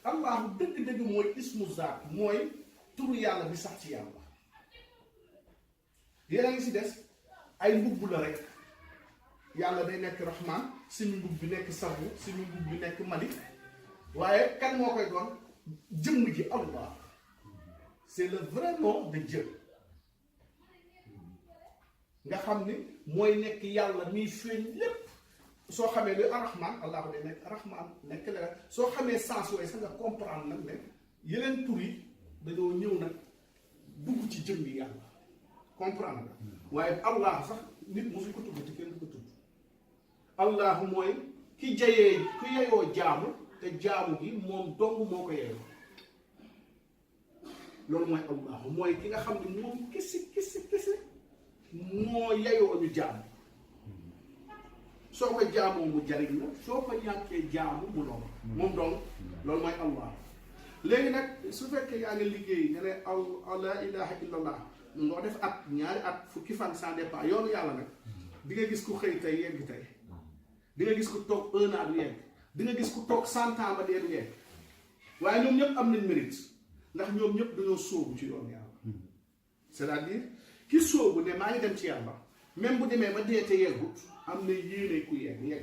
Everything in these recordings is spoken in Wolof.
allahu dëgg-dëgg mooy ismu zaat mooy turu yàlla bi sax ci yàlla. yéen a ngi si des ay mbubb la rek yàlla day nekk rahman suñu mbubb bi nekk sabu suñu mbubb bi nekk malik waaye kan moo koy doon jëmm ji allah c'est le vrai nom de Dieu nga xam ni mooy nekk yàlla miy feeñ lépp soo xamee luy arrahman allah day nekk arrahman nekk la soo xamee sens yooyu sax nga comprendre nag ne yeneen tur yi dañoo ñëw nag dugg ci jëmm yi yàlla comprendre nga waaye allah sax nit mosuñ ko tudd te kenn du ko tudd allah mooy ki jayee ku yeyoo jaamu te jaamu gi moom dong moo ko yeyoo loolu mooy allah mooy ki nga xam ne moom kese moo yeyoo ñu jaamu soo ko jaamoo mu jariñ la soo ko ñàkkee jaamu mu loolu moom donc loolu mooy allah léegi nag su fekkee yaa ngi liggéey nga ne la ilaha illallah nga def at ñaari at fukki fan sans départ yoonu yàlla nag di nga gis ku xëy tey yegg tey di nga gis ku toog 1 an du yegg di nga gis ku toog 100 ans ba dee du yegg waaye ñoom ñëpp am nañ mérite ndax ñoom ñëpp dañoo sóobu ci yoonu yàlla c'est-à-dire ki sóobu ne maa ngi dem ci yàlla même bu demee ba dee te yeggut am na yéene ku yegg na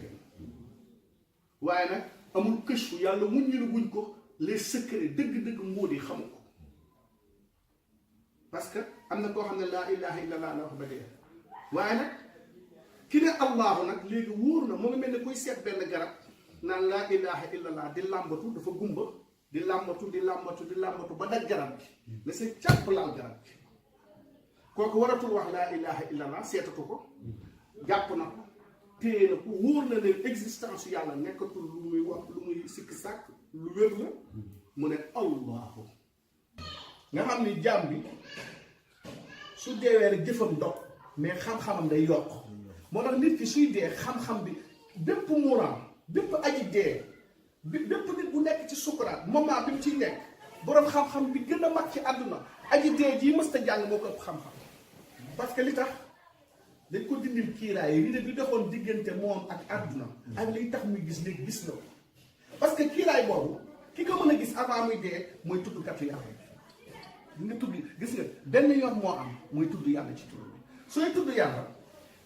waaye nag amul këccu yàlla wuñ ko les secrets dëgg-dëgg mbóot yi xamu ko parce que am na koo xam ne laa ilaha illallah la wax ba dee waaye nag ki ne allahu nag léegi wóor na moo ngi mel ne kuy seet benn garab naan laa ilaha illallah di làmbatu dafa gumba di làmbatu ba daj garab bi ne sa càpp laal garab bi kooku waratul wax laa ilaha illallah seetatu ko jàpp na ko téye na ko wóor na ne existence yàlla nekkatul lu muy wax lu muy sikk sàkk lu wér la mu ne allahu nga xam ni jaam bi su deewee rek jëfam dog mais xam-xamam day yokk moo tax nit ki suy dee xam-xam bi bépp muuraam bépp aji dee bépp nit bu nekk ci sukuraat moment bi mu ciy nekk boroom xam-xam bi gën a mag ci àdduna aji dee jii mësta jàng moo ko ëpp xam-xam parce que li tax dañ ko dindil kiiraay yi bi doxoon diggante moom ak àdduna ak liy tax muy gis léegi gis na ko parce que kiiraay boobu ki ko mën a gis avant muy dee mooy tuddkatu yàlla bi nga tudd gis nga benn yoon moo am mooy tudd yàlla ci tur bi sooy tudd yàlla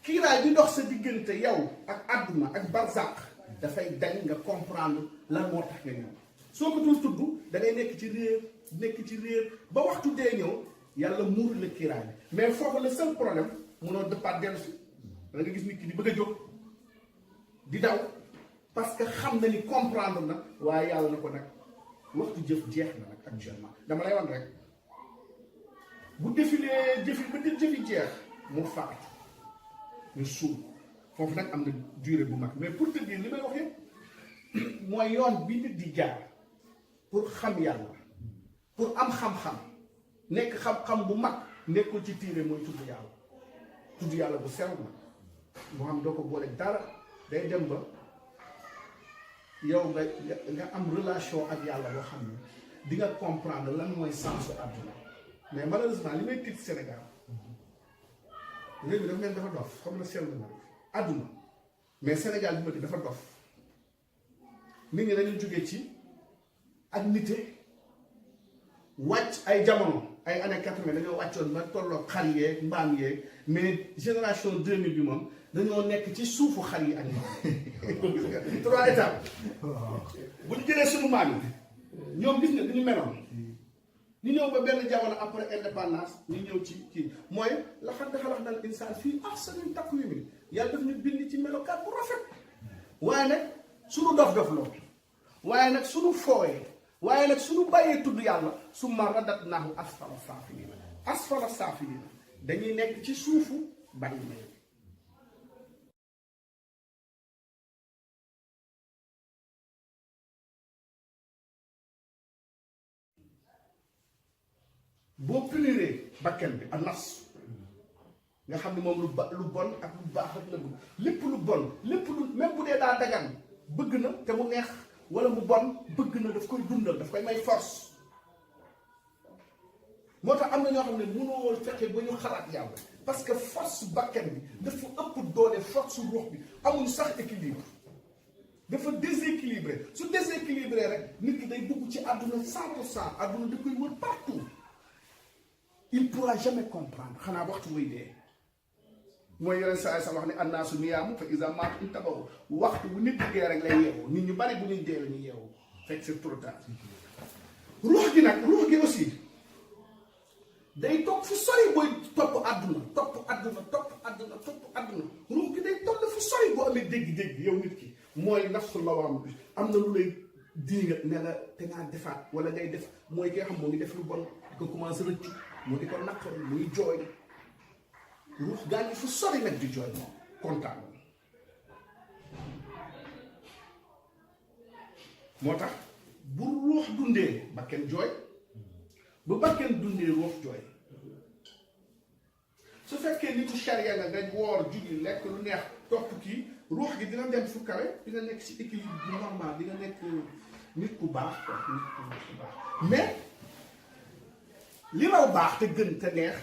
kiiraay bi dox sa diggante yow ak àdduna ak barzaq dafay dañ nga comprendre lan moo tax nga ñëw soo ko dul tudd da ngay nekk ci réer ba waxtu dee ñëw yàlla muur la kiiraay bi mais foofu le seul problème munoo dëppaat dellu si da nga gis nit ki di bëgg a jóg di daw parce que xam na ni comprendre na waaye yàlla na ko nag waxtu jëf jeex na nag actuellement dama lay wan rek bu défilee jëfi ba jëfi jeex mu faatu ñu suul foofu nag am na durée bu mag mais pour te dire li may wax yëpp mooy yoon bi nit di jaar pour xam yàlla pour am xam-xam nekk xam-xam bu mag nekkul ci tiire mooy tudd yàlla bu sew na moo xam doo ko boole dara day dem ba yow nga am relation ak yàlla boo xam ne di nga comprendre lan mooy sensu àdduna mais malheureusement li may tiit Sénégal réew mi dafa mel dafa dof xam na seetlu na àdduna mais Sénégal bi ma di dafa dof nit ñi dañu jóge ci ak nite wàcc ay jamono ay années 80 dañoo wàccoon ba tolloo xar yeeg mbaam yeeg mais génération 2000 bi moom dañoo nekk ci suufu xar yi ak mbaam 3 étapes bu ñu jëlee suñu maam yi ñoom gis nga ni ñu meloon ñu ñëw ba benn jamono après indépendance ñu ñëw ci kii mooy la xam ne xalaat nal insaan fii ahsani taqwiim yàlla daf ñu bind ci melokaan bu rafet waaye nag suñu dof-dof loo waaye nag suñu fooyee waaye nag suñu bàyyee tudd yàlla summa radadnaahu asfala saafiliina dañuy nekk ci suufu bàyyi na boo puniree bakken bi a nas nga xam ne moom lu bon ak lu baax rek la bëgg lépp lu bon lépp lu même bu dee daa dagan bëgg na te mu neex wala mu bon bëgg na daf koy dundal daf koy may force moo tax am na ñoo xam ne mënoo fexe ba ñu xalaat yàlla parce que force bakken bi dafa ëpp doole force ruux bi amuñ sax équilibre dafa déséquilibré su déséquilibré rek nit ki day dugg ci àdduna 100% àdduna da koy wër partout il pourra jamais comprendre xanaa waxtu muy dee mooy yeneen saa sa wax ne annaasu niyaamu fa iza maatu intabahu waxtu bu nit di dee rek lay yeewu nit ñu bari bu ñuy dee la ñuy yeewu fekk c'est trop tard ruux gi nag ruux gi aussi day toog fu sori booy topp àdduna ruux gi day toll fu sori boo amee dégg-dégg yow nit ki mooy nafsu lawaam bi am na lu lay diinga ne la te ngaa defaat wala ngay def mooy ki nga xam moo ngi def lu bon di ko commencé rëccu mu di ko naqari muy jooy ruux gaa ngi fu sori nag di jooy moom kontaan moo tax bu ruux dundee bakken jooy bu bakken dundee ruux jooy su fekkee nitu charia nga woor julli lekk lu neex topp kii ruux gi dina dem fu kawe dina nekk ci équilibre bu normal dina nekk nit ku baax quoi nit ku baax mais li raw baax te gën te neex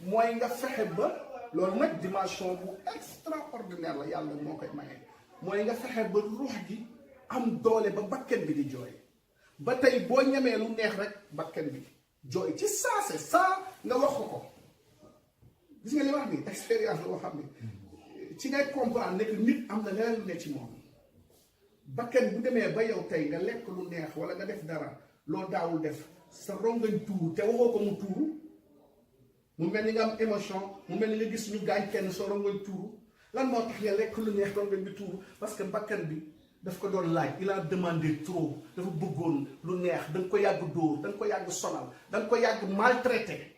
mooy nga fexe ba loolu nag dimension bu extraordinaire la yàlla moo koy maye mooy nga fexe ba ruux gi am doole ba bakken bi di jooy ba tey boo ñemee lu neex rek bakken bi jooy ci saase saa nga wax ko gis nga li wax ni expérience la boo xam ne ci ngay comprendre ne nit am na leneen lu ne ci moom bakken bu demee ba yow tey nga lekk lu neex wala nga def dara loo daawul def sa rongañ tuuru te waxoo ko mu tuuru mu mel ni nga am émotion mu mel ni nga gis ñu gaañ kenn sa rongañ tuuru lan moo tax nga lekk lu neex rongañ bi tuuru parce que bakkan bi daf ko doon laaj il a demandé trop dafa bëggoon lu neex da nga ko yàgg dóor da nga ko yàgg sonal da nga ko yàgg maltraité